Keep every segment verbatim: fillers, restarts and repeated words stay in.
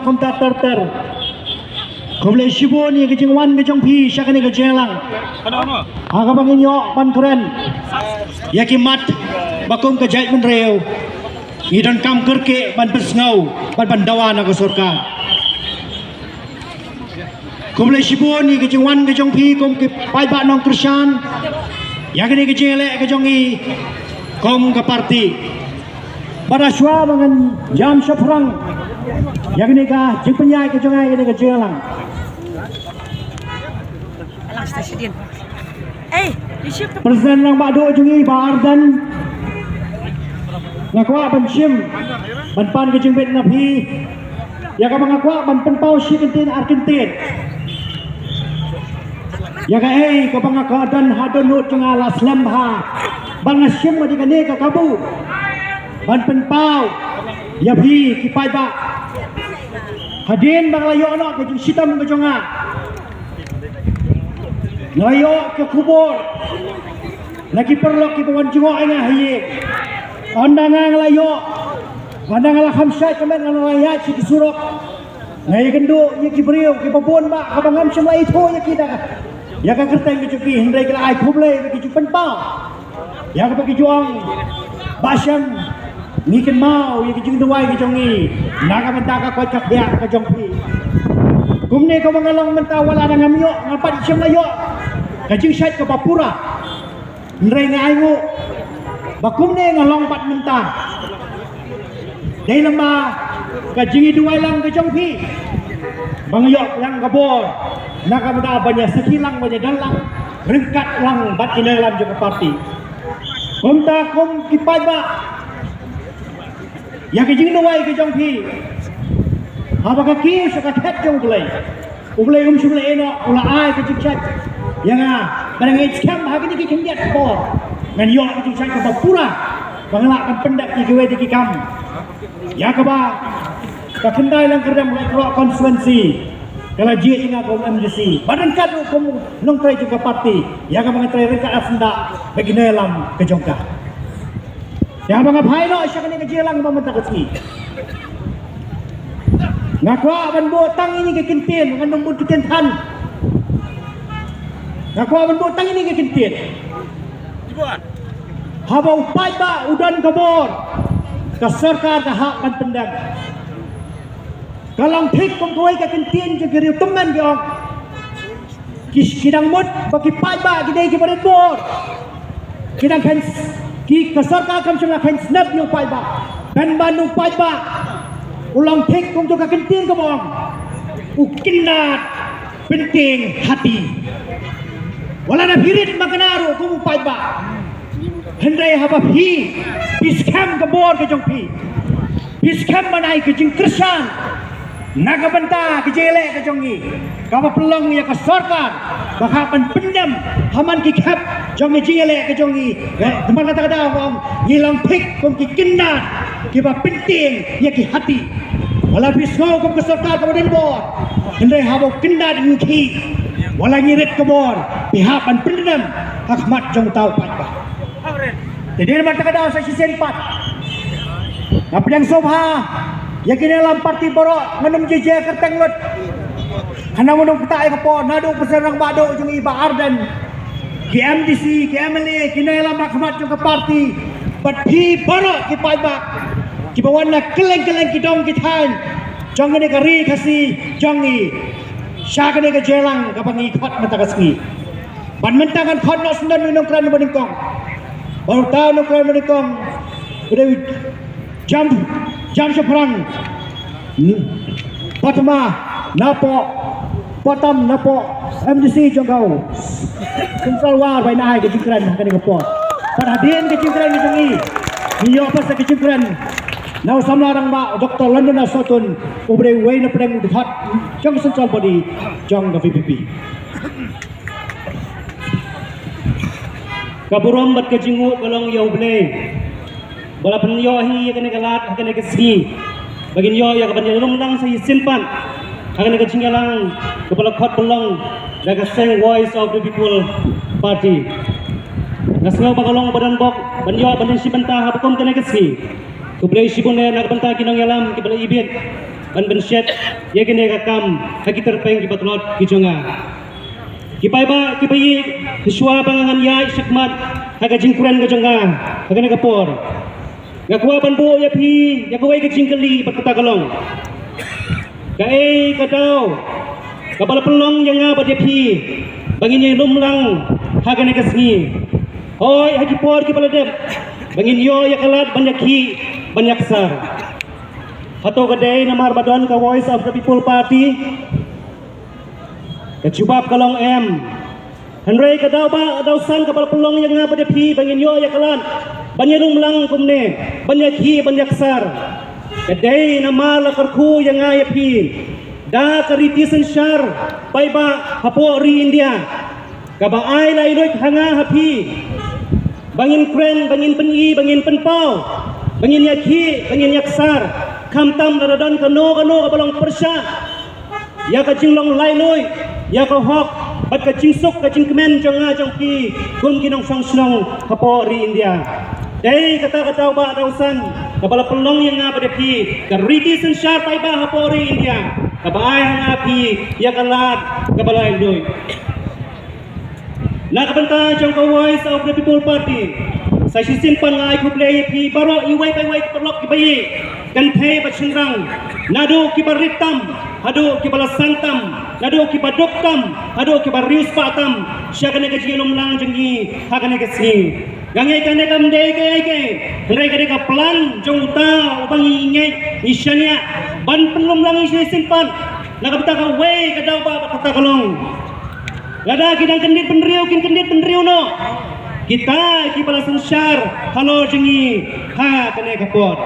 Kumta ter ter. Khublei shibun ïa ka jingwan ka jong phi sha kane ka jingïalang. Ha kaba ngin ïoh ban kren ïa ki mat ba kum ka jaitbynriew ngi donkam kyrkieh ban pynsngew bad ban dawa na ka sorkar. Khublei shibun ïa ka jingwan ka jong phi kum ki paidbah nongkyrshan ïa kane ka jingïaleh ka jong ngi kum ka parti. Bad shuwa ba ngan jam shaphrang ïa kane ka jingpynïaid ka jong nga ïa kane ka jingïalang. Alang station. Ei, President Rangbah Duh jong ngi Bah Ardent, nga kwah ban shim ban pan ka jingbit na phi ïa kaba nga kwah ban pynpaw shi kyntien ar kyntien. Ïa kaei kaba nga kwah don ha dohnud jong nga la slem bha ban nga shim ïa kane ka kabu ban pynpaw ïa phi ki paidbah. Hadien ba nga la ïoh noh ka jingshitom ka jong nga, nga la ïoh ka khubor na ki paralok kiba wan jngoh ïa nga ha ïing. Ynda nga nga la ïoh, ynda nga la kham shait ka met, nga la ïaid sha ki surok, nga ïakynduh ïa ki briew kiba bun bha kaba ngam shym la ithuh ïa ki da ïa ka kyrteng ka jong ki, hynrei ki la ai khublei bad ki ju pynpaw ïa kaba ki ju ong ba shang ngi kynmaw ïa ka jingduwai ka jong ngi na ka bynta ka koit ka khiah ka jong phi. Kumne kaba nga long mynta, wat la da ngam ïoh, ngam pat shym la ïoh ka jingshait kaba pura, hynrei nga ainguh ba kumne nga long pat mynta dei namar ka jingïaduwai lang ka jong phi ba nga ïoh lang ka bor na ka bynta ban ïa sakhi lang, ban ïa don lang ryngkat lang bad ki nongïalam jong ka parti. Kumta kum ki paidbah, ïa ka jingduwai ka jong phi haba ka kiew sha ka khet jong U Blei, U Blei um shym la ïehnoh, u la ai ka jingshait ïa nga ba nga ngeit skhem ha kine ki khyndiat por ngan ïoh ka jingshait kaba pura ba nga lah ban pyndep ïa kiwei de ki kam. Ïa kaba ka khyndai lang kyrdan Laitkroh constituency ka la jied ïa nga kum M D C bad ryngkat ruh kum nongtrei jong ka parti, ïa kaba nga trei ryngkat ha syndah bad ki nongïalam ka jong ka. Ïa ba nga phai noh sha kane ka jingïalang ba mynta ka sngi, nga kwah ban buh tang ïa kine ki kyntien, ngan ym buh kyntien than. Nga kwah ban buh tang ïa kine ki kyntien. Haba u paidbah u don ka bor, ka sorkar ka hap ban pyndem. Ka long thik kum kawei ka kyntien jong ki riew tymmen ki ong, ki, ki dang mut ba ki paidbah ki dei kiba rit bor. Ki dang khein, ki, ka sorkar kam shym la khein snep ïa u paidbah. Pynban u paidbah u long thik kumto ka kyntien kaba ong, u kyndat pyntieng hati. Wat la da phi rit makna ruh kum u paidbah, hynrei haba phi, phi skhem ka bor ka jong phi, phi skhem ban ai ka jingkyrshan na ka bynta ka jingïaleh ka jong ngi, kaba pynlong ïa ka sorkar ba ka hap ban pyndem ha man ki khep jong ka jingïaleh ka jong ngi. Te man kata ka daw ba ong, ngi long thik kum ki kyndat kiba pyntieng ïa ki hati. Wat la phi sngew kum ka sorkar kaba don bor, hynrei haba u kyndat ïa ngi, wat la ngi rit ka bor, phi hap ban pyndem ha khmat jong uta u paidbah. Te dei namar kata ka daw sa shisien pat nga pdiang sngewbha ïa ki nongïalam parti baroh, ngan ym jia jia kyrteng lut. Khnang ban ym ktah ïa ka por, naduh u President Rangbah Duh jong ngi Bah Ardent, ki M D C, ki M L A, ki nongïalam ha khmat jong ka parti, bad phi baroh ki paidbah kiba wan na kylleng kylleng ki dong ki thaiñ jong kane ka ri Khasi jong ngi sha kane ka jingïalang kaba ngi khot mynta ka sngi. Bad mynta ngan khot noh shen don u nongkren ba nyngkong. Bad uta u nongkren ba nyngkong u dei u Jam, Jam Shaphrang Patma napoh, Patam napoh M D C jong ka, u Central Ward ba in ai ka jingkren ha kane ka por. Bad hadien ka jingkren ka jong i, ngi ïoh pat sa ka jingkren na u samla rangbah Doctor London Asotun, uba dei uwei na pdeng u dkhot jong ka Central Body jong ka V P P. Ka burom bad ka jingnguh ka long ïa U Blei ba la pynïoh hi ïa kane ka lad ha kane ka sngi, ba ngin ïoh ïa ka ban ïalum lang sa shisien pat ha kane ka jingïalang kaba la khot pynlong da ka seng Voice of the People Party. Nga sngew ba ka long ba donbok ban ïoh ban ïashim bynta ha ba kum kane ka sngi. Khublei shibun eh na ka bynta ki nongïalam kiba la ibit. ban pynshet ïa kane ka kam ha ki tyrpeng ki patlot ki jong nga. Ki paidbah ki paidbah, shuwa ba ngan ïaid shakhmat ha ka jingkren ka jong nga ha kane ka por, nga kwah ban buh ïa phi ïa kawei ka jingkylli bad kata ka long: kaei ka daw kaba la pynlong ïa nga bad ïa phi ba ngin ïalum lang ha kane ka sngi, hooid ha ki por kiba la dep, ba ngin ïoh ïa ka lad ban ïakhih ban ïaksar? Hato ka dei namar ba don ka Voice of the People Party? Ka jubab ka long em. Hynrei ka daw ba daw san kaba la pynlong ïa nga bad ïa phi ba ngin ïoh ïa ka lad ban ïalum lang kumne, ban ïakhih ban ïaksar, ka dei namar la kyrkhu ïa nga ïa phi da ka riti synshar paidbah hapoh ri India, kaba ai laitluid ha nga ha phi ba ngin kren, ba ngin pyni, ba ngin pynpaw, ba ngin ïakhih, ba ngin ïaksar, khamtam lada don kano kano kaba long pyrshah ïa ka jinglong laitluid, ïa ka hok bad ka jingsuk ka jingkmen jong nga jong phi kum ki nongshong shnong hapoh ri India. Dei kata ka daw ba daw san kaba la pynlong ïa nga bad ïa phi ka riti synshar paidbah hapoh ri India, kaba ai ha nga ha phi ïa ka lad kaba laitluid. Na ka bynta jong ka Voice of the People Party, sa shisien pat nga ai khublei ïa phi baroh, iwei pa iwei, ki paralok ki paidbah, kynthei bad shynrang, naduh kiba rit tam haduh kiba la san tam, naduh kiba duk tam haduh kiba riewspah tam, sha kane ka jingïalum lang jong ngi ha kane ka sngi. Nga ngeit kane kam dei kaei kaei, hynrei ka dei ka plan jong uta uba ngi ngeit, ngi shaniah ban pynlum lang ïa shisien pat. Na ka bynta kawei ka daw ba, ba kata ka long, lada ki dang kyndit bynriew, kin kyndit bynriew noh kita kiba la synshar halor jong ngi ha kane ka por.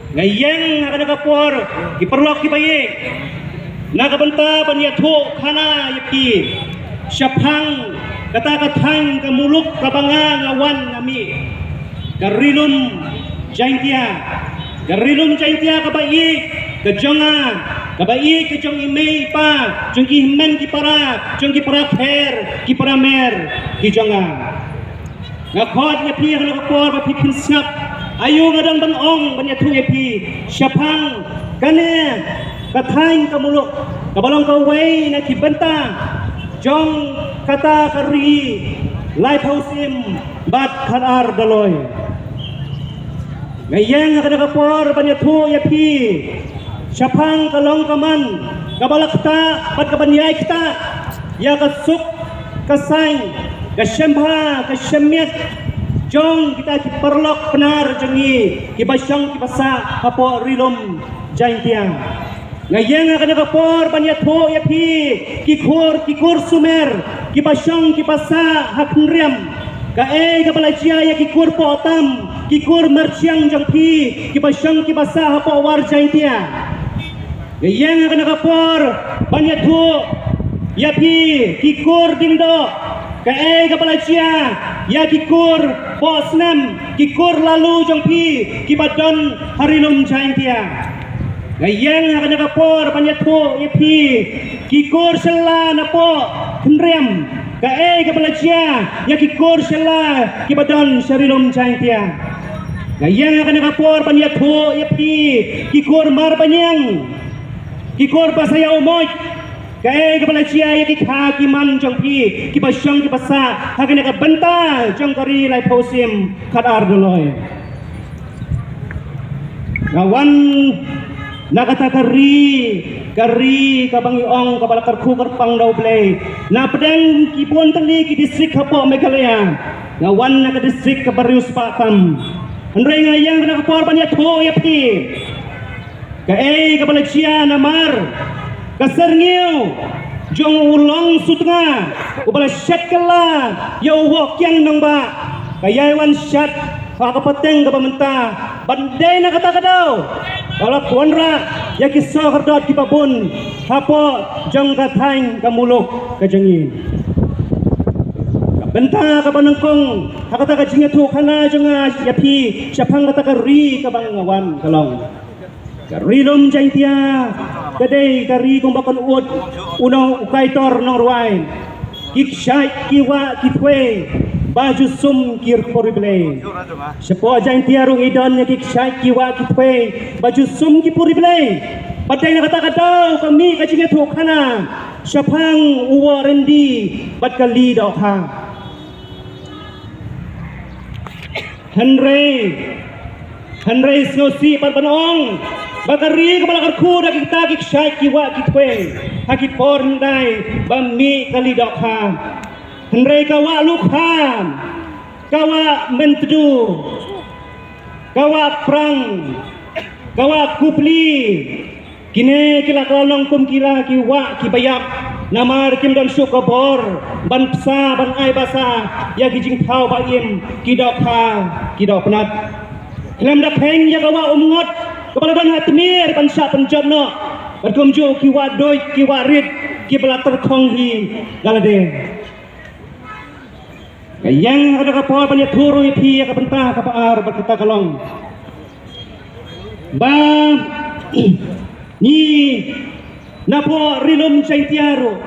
Nga ïeng ha kane ka por, ki paralok ki paidbah, na ka bynta ban ïathuh khana ïa phi shaphang kata ka thaiñ ka muluk kaba nga nga wan nga mih, ka Ri Lum Jaintia. Ka Ri Lum Jaintia kaba ïeit ka jong nga, kaba ïeit ka jong i mei i pa, jong ki hynmen ki para, jong ki para kher ki para mer ki jong nga. Nga khot ïa phi ha kane ka por ba phi phin sngap aïu nga dang ban ong, ban ïathuh ïa phi shaphang kane ka thaiñ ka muluk kaba long kawei na ki bynta jong kata ka ri laiphew syiem bad khatar doloi. Nga ïeng ha kane ka por ban ïathuh ïa phi shaphang ka long ka man kaba la ktah bad kaban ïai ktah ïa ka suk ka saiñ, ka shembha ka shemiat jong kita ki paralok Pnar jong ngi kiba shong kiba sah hapoh Ri Lum Jaintia. Nga ïeng ha kane ka por ban ïathuh ïa phi ki kur, ki kur Sumer kiba shong kiba sah ha Khynriam, kaei kaba la jia ïa ki kur Pohtam, ki kur Marchiang jong phi kiba shong kiba sah hapoh War Jaintia. Nga ïeng ha kane ka por ban ïathuh ïa phi ki kur Diengdoh, kaei kaba la jia ïa ki kur Pohsnem, ki kur Lalu jong phi kiba don ha Ri Lum Jaintia. Nga ïeng ha kane ka por ban ïathuh ïa phi ki kur Shylla napoh Khynriam, kaei kaba la jia ïa ki kur Shylla kiba don sha Ri Lum Jaintia. Nga ïeng ha kane ka por ban ïathuh ïa phi ki kur Marbaniang, ki kur Basaiawmoit, kaei kaba la jia ïa ki kha ki man jong phi kiba shong kiba sah ha kane ka bynta jong ka ri laiphew syiem khatar doloi. Nga wan na kata ka ri, ka ri kaba ngi ong kaba la kyrkhu kyrpang da U Blei na pdeng ki bun tylli ki distrik hapoh Meghalaya. Nga wan na ka distrik kaba riewspah tam. Hynrei nga ïeng ha kane ka por ban ïathuh ïa phi kaei kaba la jia namar ka syrngiew jong u Long Sutnga uba la shet kylla ïa u Wohkiang Nangbah, ka ïai wan shet ha ka pateng kaba mynta, ban dei na kata ka daw ba la wanrah ïa ki sohkhyrdot kiba bun hapoh jong ka thaiñ ka muluk ka jong ngi. Ka bynta kaba nyngkong ha kata ka jingïathuh khana jong nga ïa phi shaphang kata ka ri kaba nga wan ka long, ka Ri Lum Jaintia ka dei ka ri kumba kynnoh u nong, u Kaitor Nongrwai, ki kshaid ki wah ki thwei ba ju sum ki por Blei. Shapoh Jaintia ruh ngi don ïa ki kshaid ki wah ki thwei ba ju sum ki por Blei. Bad dei na kata ka daw ka mih ka jingïathuhkhana shaphang u Woh Ryndih bad ka Li Dohkha. Hynrei, hynrei sngewsih pat ban ong ba ka ri kaba la kyrkhu da kita ki kshaid ki wah ki thwei ha ki por hyndai ba mih ka Li Dohkha. Hynrei ka wah Lukha, ka wah Myntdu, ka wah Prang, ka wah Kupli, kine ki la kylla long kum ki la ki wah ki ba ïap, namar kim don shuh ka bor ban bsa ban ai basa ïa ki jingthaw ba im, ki dohkha ki dohpnat. Khlem da kheiñ ïa ka wah Umngot kaba la don ha tmier ban shah pynjot noh, bad kumjuh ki wah Duit, ki wah Rit kiba la tyrkhong hi da lade. Ka ïeng ha kata ka por ban ïathuh ruh ïa phi ïa ka bynta kaba ar bad kata ka long ba ngi napoh Ri Lum Jaintia ruh,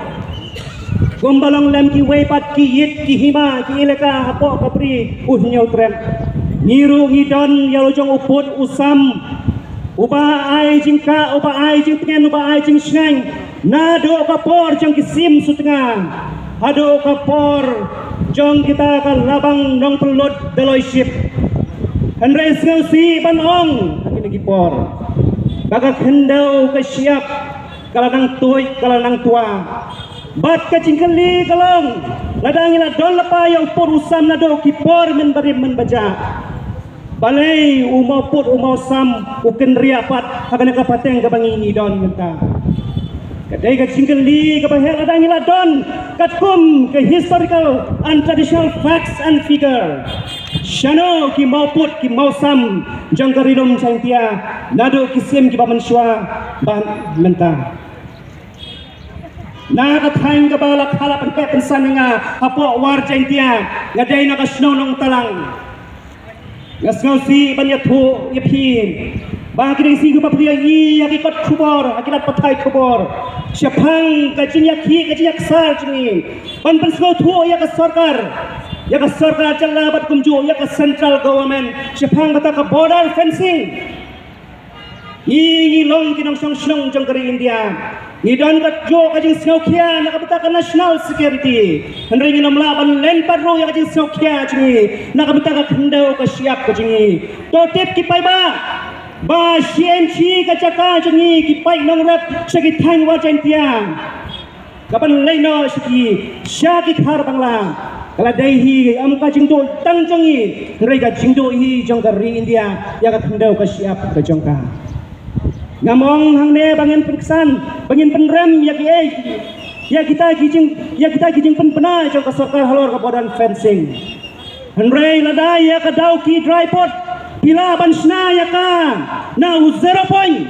kumba long lem kiwei pat ki ïit ki hima ki elaka hapoh ka Bri U Hynñiewtrep, ngi ruh ngi don ïa la jong u pud u sam uba ai jingkah, uba ai jingtngen, uba ai jingshngaiñ naduh ka por jong ki Sim Sutnga haduh ka por jong kita ka Labang Nongpynlut Deloiship. Hynrei sngewsih ban ong ha kine ki por ba ka khyndew ka shyiap ka la nang tuid, ka la nang twa. Bad ka jingkylli ka long, lada ngi la don lypa ïa u pud u sam naduh ki por mynbarim mynbajah, balei u mawpud u mawsam u kynriah pat ha kane ka pateng kaba ngi ngi don mynta? Ka dei ka jingkylli kaba heh lada ngi la don katkum ka historical and traditional facts and figure. Shano ki mawpud ki mawsam jong ka Ri Lum Jaintia naduh ki sim kiba mynshuwa bad mynta? Na ka thaiñ kaba la kha la pynteh pynsan ïa nga hapoh War Jaintia, nga dei na ka shnong Nongtalang. Nga sngewsih ban ïathuh ïa phi ba ki dei sngi kiba phi ïa ki kot khubor ha ki lad pathai khubor shaphang ka jingïakhih ka jingïaksar jong ngi ban pynsngewthuh ïa ka sorkar, ïa ka sorkar jylla bad kumjuh ïa ka central government shaphang kata ka border fencing. Ngi ngi long ki nongshong shnong jong ka ri India. Ngi don katjuh ka jingsngewkhia na ka bynta ka national security. Hynrei ngim lah ban len pat ruh ïa ka jingsngewkhia jong ngi na ka bynta ka khyndew ka shyiap ka jong ngi. To tip ki paidbah ba shi inchi ka jaka jong ngi ki paid nongrep sha ki thaiñ War Jaintia. Kaban leit noh sha ki, sha ki Khar Bangla. Ka la dei hi ym ka jingduh tang jong ngi, hynrei ka jingduh hi jong ka ri India ïa ka khyndew ka shyiap ka jong ka. Ngam ong hangne ba ngin pynksan, ba ngin pynrem ïa ki ei, ïa kita ki jing, ïa kita ki jingpynbna jong ka sorkar halor ka border fencing. Hynrei lada ïa ka Dawki Dry Port phi lah ban shna ïa ka na u zero point.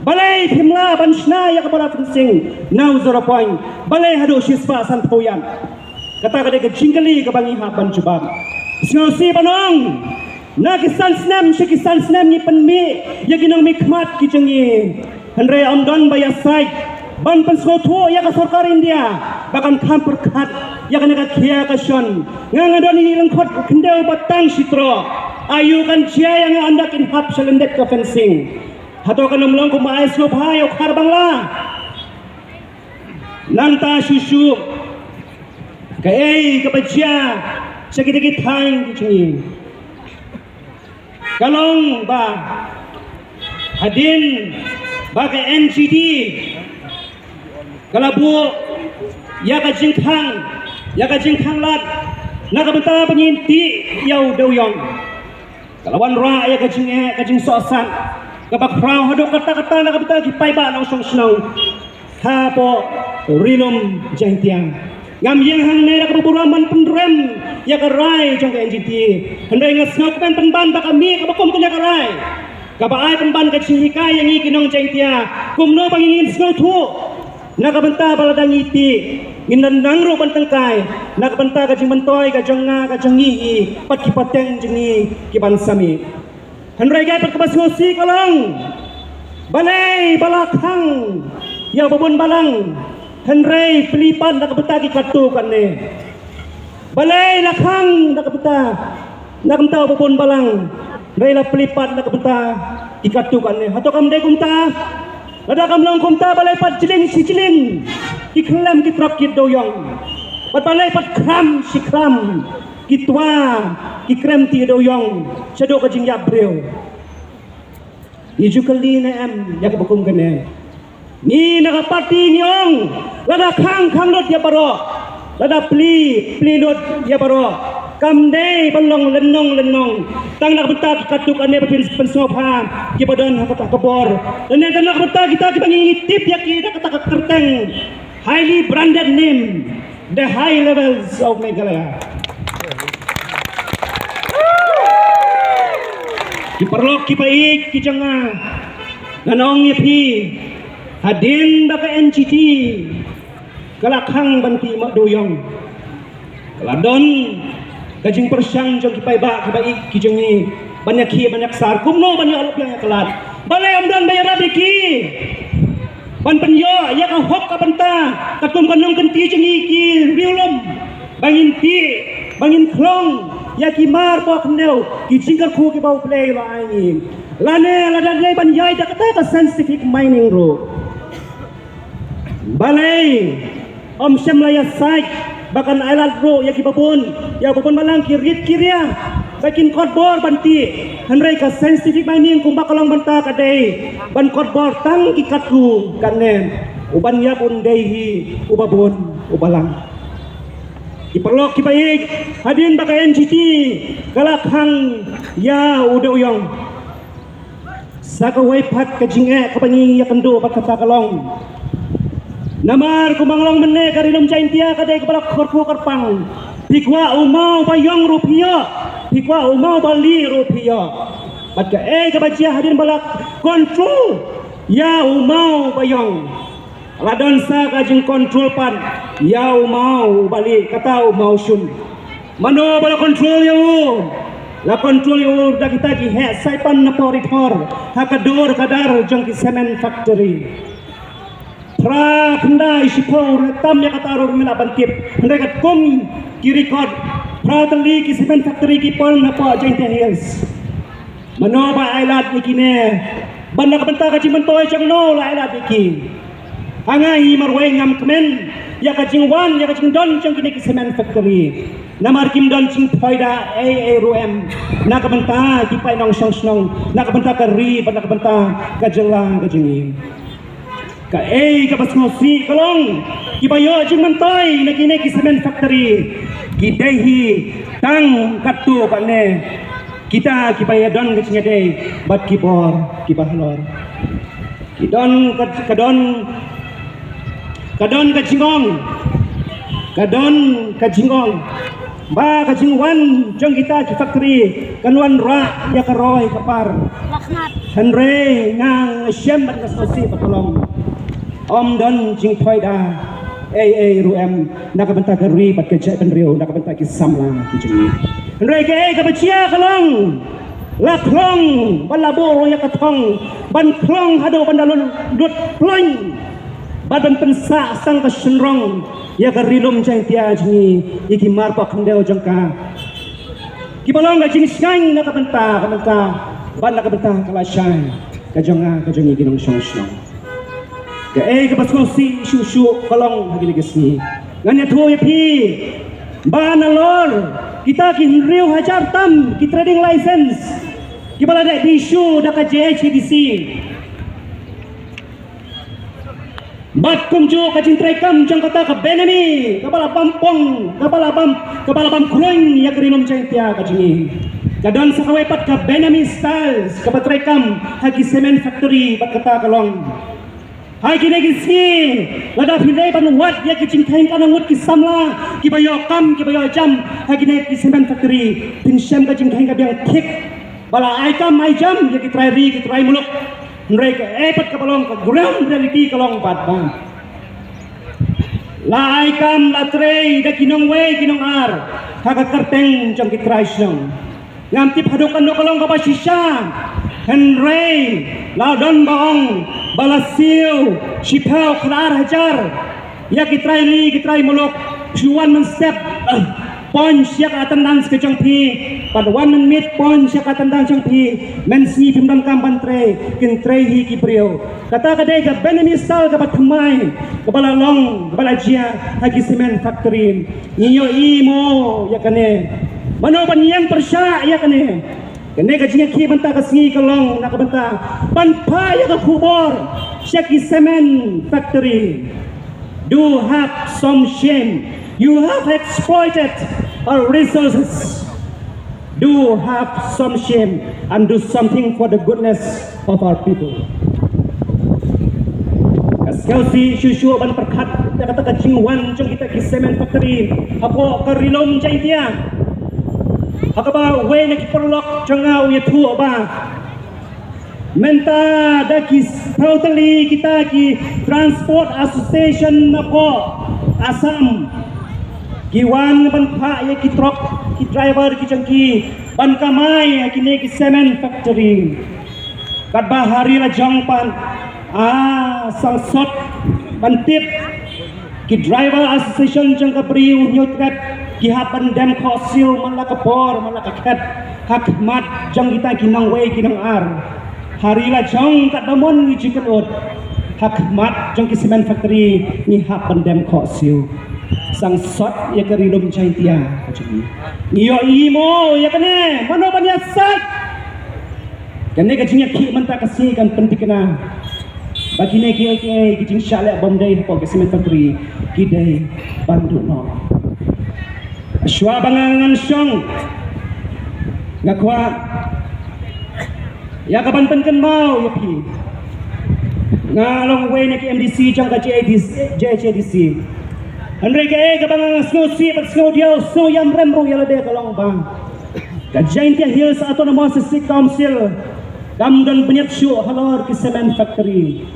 Balei phim lah ban shna ïa ka border fencing na u zero point? Balei haduh shispah sanphew ïan? Kata ka dei ka jingkylli kaba ngi hap ban jubab. Sngewsih ban ong, na ki san snem sha ki san snem ngi pynmih ïa ki nongmihkhmat ki jong ngi. Hynrei ym don ba ïasaid ban pynsngewthuh ïa ka sorkar India ba kan kham pyrkhat ïa kane ka khia ka shon. Nga nga don ïa i lyngkhot khyndew ba tang shi troh. Aïu kan jia ïa nga ynda kin hap sha lyndet ka fencing? Hato kan ym long kumba ai sngewbha ïa u Khar Bangla? Nangta shuh shuh kaei kaba jia sha kita ki thaiñ ki jong ngi ka long ba hadien ba ka N G T ka la buh ïa ka jingkhang, ïa ka jingkhang lad na ka bynta ba ngin tih ïa u dewïong. Ka la wanrah ïa ka jingeh, ka jingsohsat kaba khraw haduh katta katta na ka bynta ki paidbah nongshong shnong hapoh Ri Lum Jaintia. Ngam ïeng hangne da kaba burom ban pynrem ïa ka rai jong ka N G T, hynrei nga sngewkmen pynban ba ka mih kaba kum kane ka rai kaba ai pynban ka jinghikai ïa ngi ki nong Jaintia kumno ba ngin sngewthuh na ka bynta ba lada ngi tih ngin nang ruh ban tyngkai na ka bynta ka jingmyntoi ka jong nga ka jong ngi hi bad ki pateng jong ngi ki ban sa mih. Hynrei ka pat kaba sngewsih ka long, balei ba la khang ïa u Babun Balang hynrei plie pat na ka bynta ki katto katne? Balei la khang na ka bynta, na ka bynta u babun balang, hynrei la plie pat na ka bynta ki katto katne? Hato kam dei kumta? Lada kam long kumta, balei pat jling shi jling ki khlem ki trok ki dewiong? Bad balei pat khram shi khram ki twa ki krem ti dewiong shaduh ka jingïap briew? Ngi ju kylli ne em ïa kaba kum kane? Ngi na ka party ngi ong, lada khang khang lut ïa baroh, lada plie plie lut ïa baroh. Kam dei ban long lynnong lynnong tang na ka bynta ki katto katne ba phin pynsngewbha kiba don ha kata ka bor, lane tang na ka bynta kita kiba ngi tip ïa ki da kata ka kyrteng highly branded name, the high levels of Meghalaya. Ki paralok kiba ïeit ki jong nga, ngan ong ïa phi, hadien ba ka N G T ka la khang ban ti ma dewiong, ka la don ka jingpyrshang jong ki paidbah kiba ïeit ki jong ngi ban ïakhih ban ïaksar kumno ban ïalap ïa ka lad. Balei ym don ba ïarap ïa ki ban pynïoh ïa ka hok ka bynta katkum ka nongkynti jong ngi ki riewlum, ba ngin tih, ba ngin khlong ïa ki mar pok hynñiew, ki jingkyrkhu kiba U Blei u la ai ngi? Lane lada dei ban ïai da kata ka scientific mining ruh, balei ym shym la ïasaid ba kan ailad ruh ïa kiba bun, ïa u babun balang, ki rit ki ria ba kin kot bor ban tih, hynrei ka scientific mining kumba ka long mynta ka dei ban kot bor tang ki katto katne, u ban ïap un dei hi u babun u balang. Ki paralok kiba ïeit, hadien ba ka N G T ka la khang ïa u dewiong, sa kawei pat ka jingeh kaba ngi ïakynduh bad kata ka long, namar kumba nga long mynne, ka Ri Lum Jaiñtia ka dei kaba la kyrkhu kyrpang. Phi kwah u maw ba ïong ruh phi ïoh, phi kwah u maw ba lieh ruh phi ïoh. Bad kaei kaba jia hadien ba la control ïa u maw ba ïong, la don sa ka jingcontrol pat ïa u maw ba lieh, kata u maw shun. Mano ba la control ïa u? La control ïa u da kita ki heh saipan na por i thor ha ka dur ka dar jong ki cement factory. Phra khyndai shiphew, tam ïa kata ruh ngim lah ban tip, hynrei katkum ki record, phra tylli ki cement factory ki pon hapoh Jaiñtia Hills. Mano ba ailad ïa kine? Bad na ka bynta ka jingmyntoi jong no la ailad ïa ki? Ha nga hi marwei ngam kmen ïa ka jingwan ïa ka jingdon jong kine ki cement factory, namar kim don jingphoida ei ei ruh em na ka bynta ki paid nongshong shnong, na ka bynta ka ri bad na ka bynta ka jylla ka jong ngi. Kaei kaba sngewsih ka long, kiba ïoh jingmyntoi na kine ki cement factory ki dei hi tang katto katne kita kiba ïadon ka jingïadei bad ki bor kiba halor. Ki don ka, ka don, ka don ka jingong, ka don ka jingong ba ka jingwan jong kita ki factory kan wanrah ïa ka roi ka par. Hynrei nga shem bad nga sngewsih ba ka long, ym don jingphoida ei ei ruh em na ka bynta ka ri bad ka jaitbynriew, na ka bynta ki samla ki jong ngi. Hynrei kaei kaba jia ka long, la khlong bad la buh ïa ka thong ban khlong haduh ban da lut, lut ploiñ bad ban pynsah tang ka shynrong ïa ka Ri Lum Jaiñtia jong ngi, ïa ki mar pok khyndew jong ka, kiba long ka jingshngaiñ na ka bynta, ka bynta bad na ka bynta ka lashai ka jong nga ka jong ngi ki nongshong shnong. Kaei kaba sngewsih shuh shuh ka long ha kine ki sngi, ngan ïathuh ïa phi ba nalor kita ki hynriew hajar tam ki trading license kiba la dep issue da ka J H A D C. Bad kumjuh ka jingtrei kam jong kata ka Benami kaba la bam pong, kaba la bam, kaba la bam kruiñ ïa ka Ri Lum Jaiñtia ka jong ngi. Ka don sa kawei pat ka Benami Styles kaba trei kam ha ki cement factory bad kata ka long. Ha kine ki sngi, lada phi dei ban wad ïa ki jingkheiñ ka na ngut ki samla kiba ïoh kam, kiba ïoh jam ha kine ki cement factory, phin shem ka jingkheiñ ka biang thik ba la ai kam ai jam ïa ki trai ri, ki trai muluk. Hynrei kaei pat kaba long ka ground reality ka long bad ba la ai kam, la trei da ki nongwei ki nongar ha ka kyrteng jong ki trai shnong. Ngam tip haduh katno ka long kaba shisha, hynrei la don ba ong ba la siew shiphew khyndai hajar ïa ki trai ri, ki trai muluk, shu wan mynstep. Pynshah ka attendance ka jong phi, bad wan mynmiet pynshah ka attendance jong phi. Mynsngi phim donkam ban trei, kin trei hi ki briew. Kata ka dei ka Vietnamese style kaba thymmai, kaba la long, kaba la jia ha ki cement factory. Ngi ïohi mo ïa kane? Mano ban ïeng pyrshah ïa kane? Kane ka jingïakhih mynta ka sngi ka long na ka bynta ban phah ïa ka khubor sha ki cement factory. Do have some shame. You have exploited our resources. Do have some shame and do something for the goodness of our people. Ka sngewsih shuh shuh ban pyrkhat ïa kata ka jingwan jong kita ki cement factory hapoh ka Ri Lum Jaiñtia. Ha kaba uwei na ki paralok jong nga u ïathuh ba mynta da ki totally kita ki Transport Association napoh Assam ki wan ban phah ïa ki truck, ki driver ki jong ki ban kamai ha kine ki cement factory. Katba ha ri la jong pat, ah, sangsot ban tip, ki driver association jong ka Bri U Hynñiewtrep ki hap ban dem khohsiew man la ka por man la ka khet ha khmat jong kita ki nongwei ki nongar. Ha ri la jong katba mon ngi ju kynud, ha khmat jong ki cement factory ngi hap ban dem khohsiew. Sangsot ïa ka Ri Lum Jaiñtia ka jong ngi. Ngi ïohi mo ïa kane? Mano ban ïasaid? Kane ka jingïakhih mynta ka sngi kan pynthikna ba kine kiei kiei ki jingshah leh bym dei hapoh ka cement factory ki dei ban duh noh. Shuwa ba nga ngan shong, nga kwah ïa ka ban pynkynmaw ïa phi. Nga long uwei na ki M D C jong ka J A D C, J H A D C. Hynrei kaei kaba nga sngewsih bad sngewdiaw, sngewïamrem ruh ïa lade ka long ba ka Jaintia Hills Autonomous District Council kam don bniat shuh halor ki cement factory.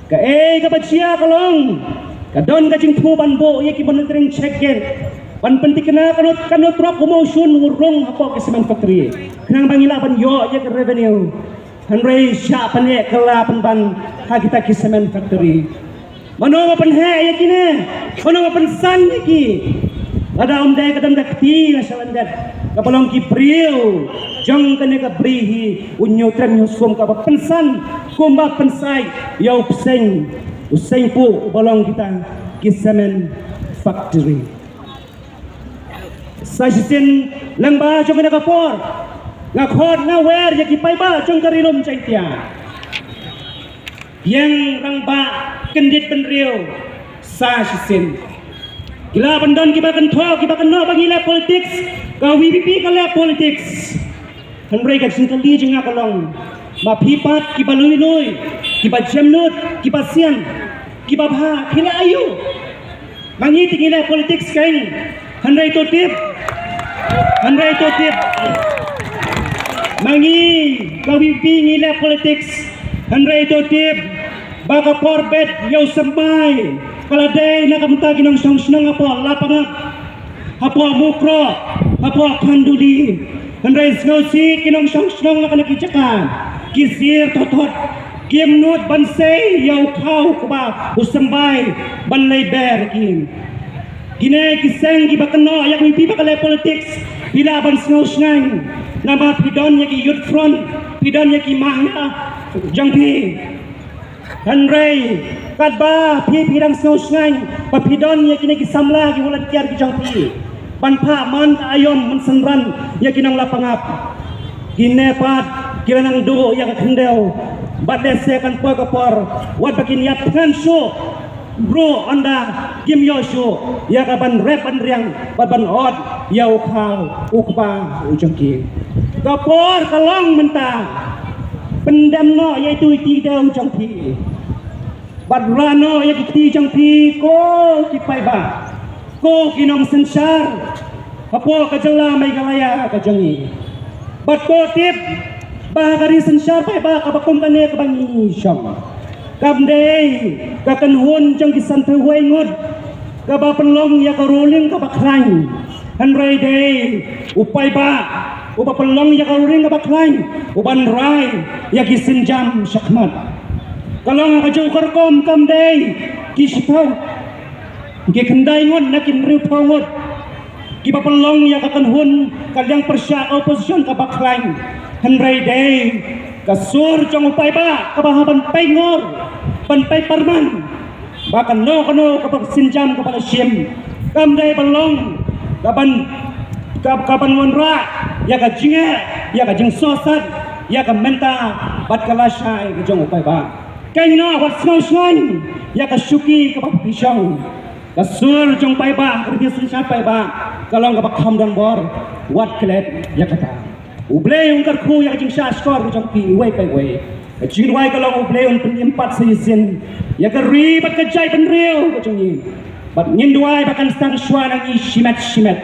Kaei kaba jia ka long, ka don ka jingthmu ban buh ïa ki monitoring check gate ban pynthikna kano kano truck u mawshun u rung hapoh ki cement factory, khnang ba ngi lah ban ïoh ïa ka revenue. Hynrei shah pyneh kylla pynban ha kita ki cement factory. Mano ba pynheh ïa kine? Mano ba pynsan ïa ki? Lada ym dei ka don ka kti na shalyndet kaba long ki briew jong kane ka Bri hi, U Hynñiewtrep Hynñiewsum, kaba pynsan kumba pynsaid ïa u bseiñ, u seiñ puh uba long kita ki cement factory. Sa shisien lyngba jong kane ka por nga khot nga wer ïa ki paidbah jong ka Ri Lum Jaiñtia. Ïeng rangbah kyndit bynriew sa shisien. Ki lah ban don kiba kynthoh kiba kynnoh ba ngi leh politics, ka V P P ka leh politics. Hynrei ka jingkylli jong nga ka long, ma phi pat kiba lui lui, kiba jemnud, kiba sian, kiba bha, phi leh aïu? Ma ngi te ngi leh politics keiñ. Hynrei to tip, hynrei to tip, ma ngi ka V P P ngi leh politics. Hynrei to tip ba ka por bet ïa u symbai ka la dei na ka bynta ki nongshong shnong hapoh Lapangap, hapoh Mukroh, hapoh Khanduli. Hynrei sngewsih ki nongshong shnong na kane ki jaka ki sir thothot, kim nud ban sei ïa u khaw kba u symbai ban leit ber ki. Kine ki seng kiba kynnoh ïa ka V P P ba ka leh politics, phi lah ban sngew shngaiñ namar phi don ïa ki Youth Front, phi don ïa ki mahla jong phi. Hynrei katba phi phi dang sngew shngaiñ ba phi don ïa kine ki samla ki volunteer ki jong phi ban phah man ka aïom man synran ïa ki nong Lapangap. Kine pat ki la nang duh ïa ka khyndew bad lehse kan poi ka por wat ba kin ïap thngan shuh ruh ynda kim ïoh shuh ïa ka ban rep ban riang bad ban ot ïa u khaw u kpa u jong ki. Ka por ka long mynta, pyndem noh ïa itu iti ite u jong phi bad rah noh ïa ki kti jong phi, ko ki paidbah, ko ki nongsynshar hapoh ka jylla Meghalaya ka jong ngi. Bad to tip ba ka ri synshar paidbah kaba kum kane kaba ngi shong, kam dei ka kynhun jong ki sanphew wei ngut kaba pynlong ïa ka ruling kaba khlaiñ. Hynrei dei u paidbah uba pynlong ïa ka ruling kaba khlaiñ uban rai ïa ki sienjam shakhmat. Ka long ha ka jong ka rukom, kam dei ki shiphew, ki khyndai ngut na ki hynriewphew ngut. Kiba pynlong ïa ka kynhun ka liang pyrshah ka opposition kaba khlaiñ. Hynrei dei ka sur jong u paidbah kaba hap ban peit ngor, ban peit pyrman ba kano kano kaba sienjam kaba la shim kam dei ban long kaban, ka, kaban wanrah ïa ka jingeh, ïa ka jingsohsat, ïa ka mynta bad ka lashai ka jong u paidbah. Kane wat sngew shngaiñ ïa ka shuki kaba phi shong. Ka sur jong paidbah, ka ri synshar paidbah ka long kaba kham don bor. Wat klet ïa kata. U Blei un kyrkhu ïa ka jingshah shkor ka jong phi iwei pa iwei. Ka jingduwai ka long U Blei un pynim pat sa shisien ïa ka ri bad ka jaitbynriew ka jong ngi. Bad ngin duwai ba kan sdang shuwa na ngi shimet shimet.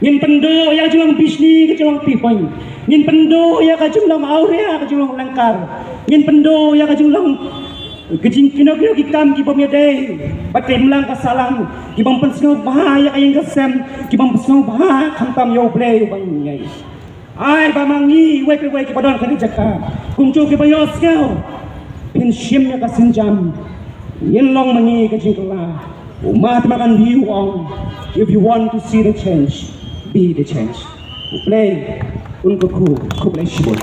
Ngin pynduh ïa ka jinglong bishni, ka jinglong pihuiñ. Ngin pynduh ïa ka jinglong awria, ka jinglong lyngkar. Ngin pynduh ïa ka jinglong ka jingkino kino ki kam ki bym ïadei bad ka imlang ka sahlang, ki bym pynsngewbha ïa ka ïing ka sem, ki bym pynsngewbha khamtam ïa U Blei uba ngi ïeit. Ai ba ma ngi iwei pa iwei kiba don ha kane ka jaka, kumjuh kiba ïohsngew, phin shim ïa ka sienjam. Ngin long ma ngi ka jingkylla. U Mahatma Gandhi u ong, "If you want to see the change, be the change." U Blei un kyrkhu, khublei shibun.